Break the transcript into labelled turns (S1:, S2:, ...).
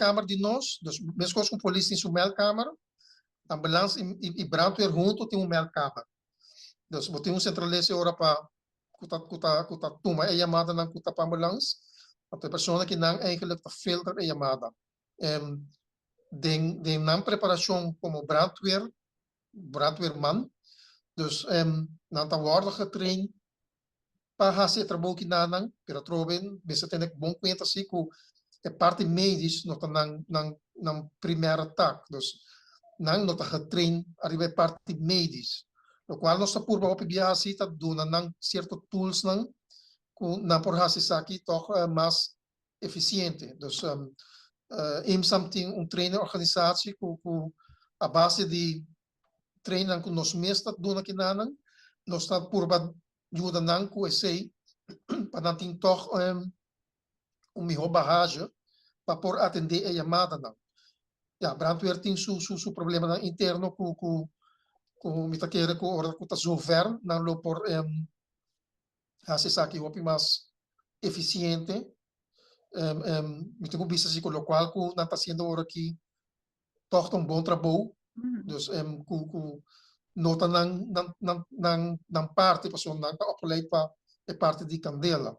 S1: Meldkamer di nos, dus meskos ku polis tin su meldkamer, ambulans i brandweer huntu tin un meldkamer. Dus bo tin un centralist e ora pa ku ta tuma e yamadanan ku ta pa ambulans, anto e persona ku nan eigenlijk ta filter e yamada. Den nan preparashon komo brandweer, brandweerman, dus nan ta worden getraind pa hasi e trabou nan, pero atrobe mester tene bon kuenta si ku e parti medisch no ta nan primaire taak. Dus nan no ta getraind ariba e parti medisch. Lokual nos ta purba hopi biaha si ta duna nan sierto tools nan ku nan por hasi esaki toch mas efisiente. Dus IMSAM tin un training organisatie ku a base di training ku nos mes ta duna kinan, nos ta purba yuda nan ku esei pa nan tin toch un mihó bagage pa por atendé e yamadanan. Ja, brandweer tin su problemanan interno ku mi ta kere ku ora ku ta zover nan lo por hasi esaki hopi mas efisiente. Mi tin ku bisa si ku lokual ku nan ta hasiendo ora aki toch un bon trabou. Dus ku no ta nan parti, pasobra nan ta opgeleid pa e parti di kandela.